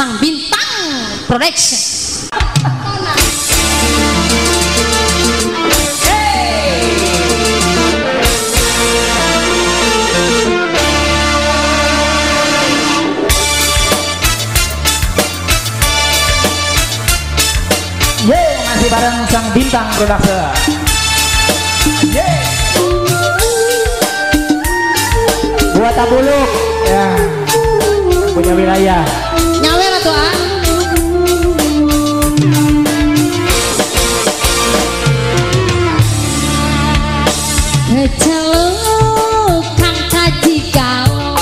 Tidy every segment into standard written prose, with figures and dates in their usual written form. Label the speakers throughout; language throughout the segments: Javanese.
Speaker 1: Sang Bintang Production.
Speaker 2: Yeay, masih bareng Sang Bintang Production. Yeay. Buat Tabuluk ya, punya wilayah.
Speaker 1: Nyawer atuh ah. Keceluk kang kaji kau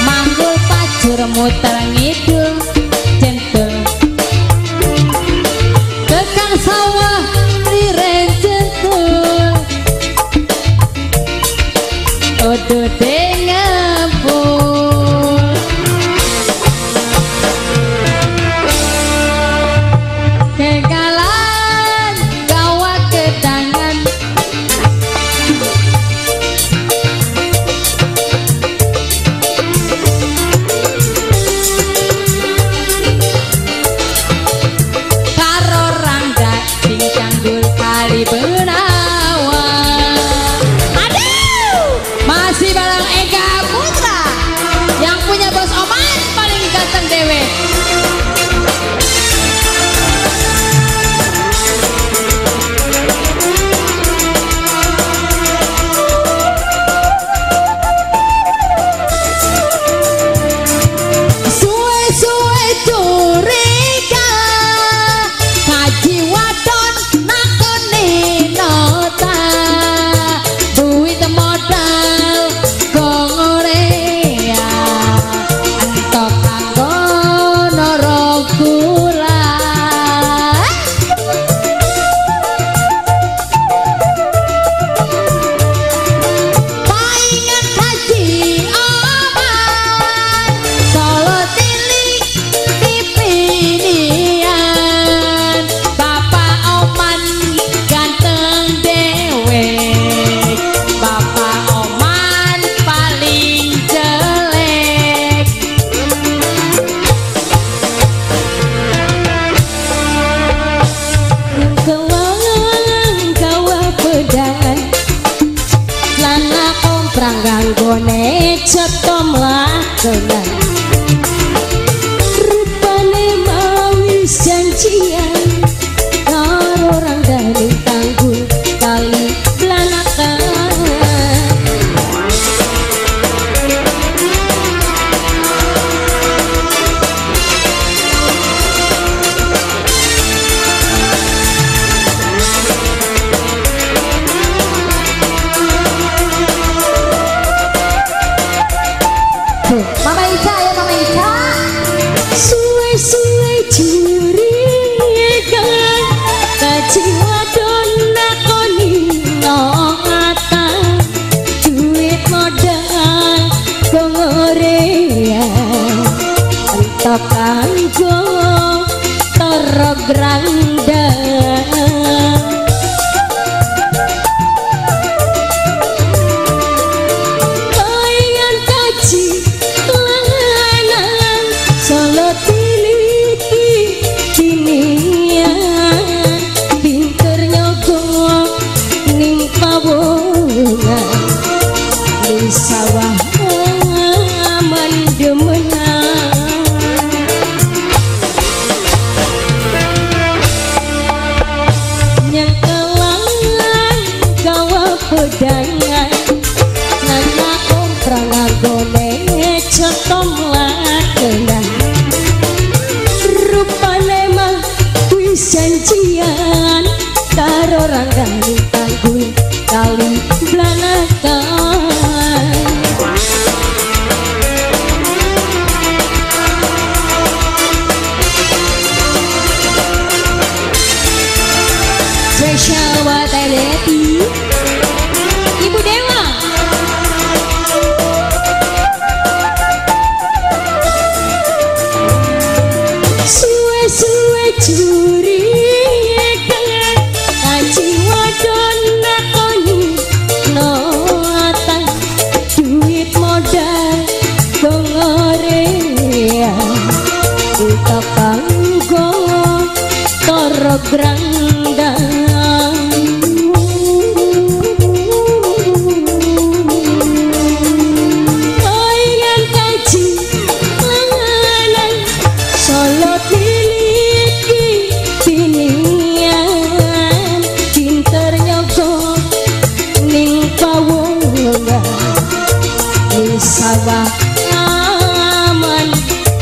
Speaker 1: manggul pacur muter ngidul jentul kekang sawah liren jentul odo ngepul kegalan gawa kedangan karo rangda sing canggul kali Benawa. Aduh, masih bareng Eka Putra yang punya bos Oman paling ganteng dewe. Suwe-suwe curiga kaji wadon nakoni nota duit modal gongorea entok kanggo noro gula. Paingan kaji Oman Solo tilik pipinian Bapak Oman ganteng dewe Bapak Oman paling jelek.
Speaker 3: Kelangan gawa pedangan lana komprang ganggone ceto mlakenan rupane mau wis janjian karo rangdane tanggul kali blanakan.
Speaker 1: Mama Ica ya Mama Ica.
Speaker 3: Suwe-suwe curiga kaji wadon nakoni ngata duit modal gongorea entok kanggo toro granda. Paingan kaji lanang Solo tiliki kinian pinter nyogok ning pawongan ning sawah aman demenan. grandang. Oyan kaji lanang Solo tiliki pinian, pinter nyogo ning pawongan di sawah aman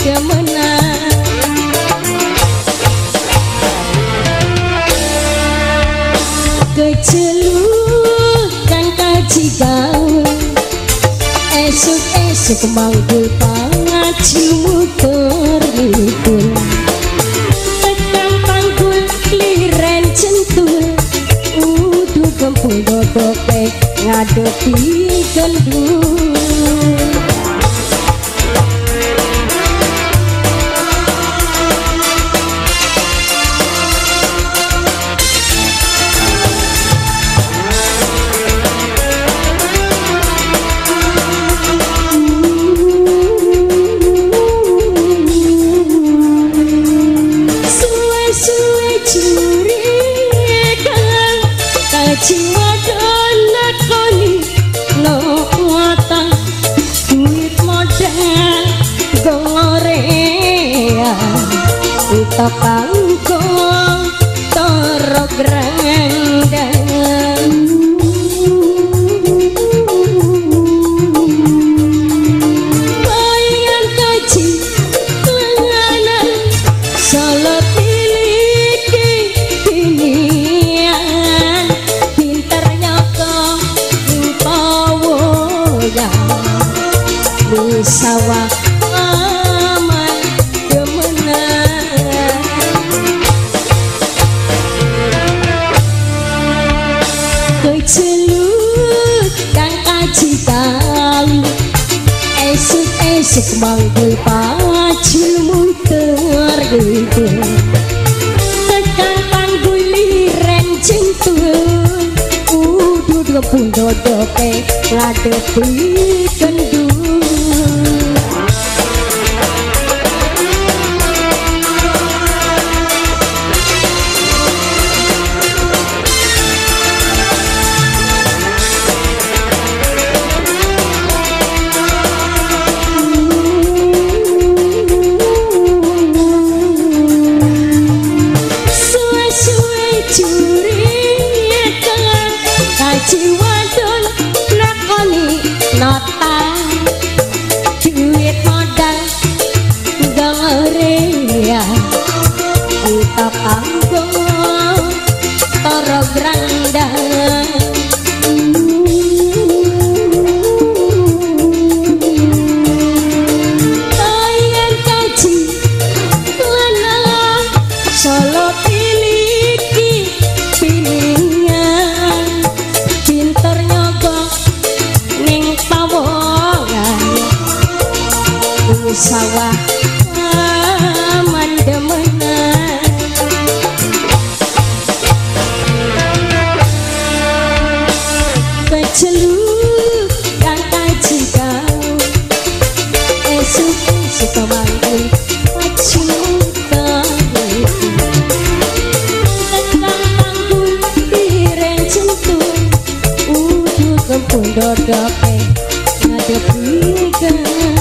Speaker 3: demenan. Kecelukan kaji gaul, esuk-esuk manggul pangaji muter ngidul, tekan panggul liren centul, udu gempul dodoke ngadepi gendul. Kaji wadon nakoni nota duit modal gorea utapangko toro grandang. Bayangan kaji lanang Solo tiliki pinian, pinter nyoko ning pawoyan di sawah aman demenan. Kecelut kang kaji gaul, esuk-esuk manggul pacul muter ngidul, tekan panggul liren centul, udu gempul dodoke ngadepi kendul. Suwe-suwe curikan kaji wadon nakoni nota duit modal gorea utapanggo toro grandang. Bayangan kaji lanang Solo tiliki pinian, pinter nyogo ning pawongan di sawah aman demenan. Kecelup kang kaji gaul, esuk-esuk manggul pacul tekan panggul liren centul, udu gempul dodoke ngadepi gendul.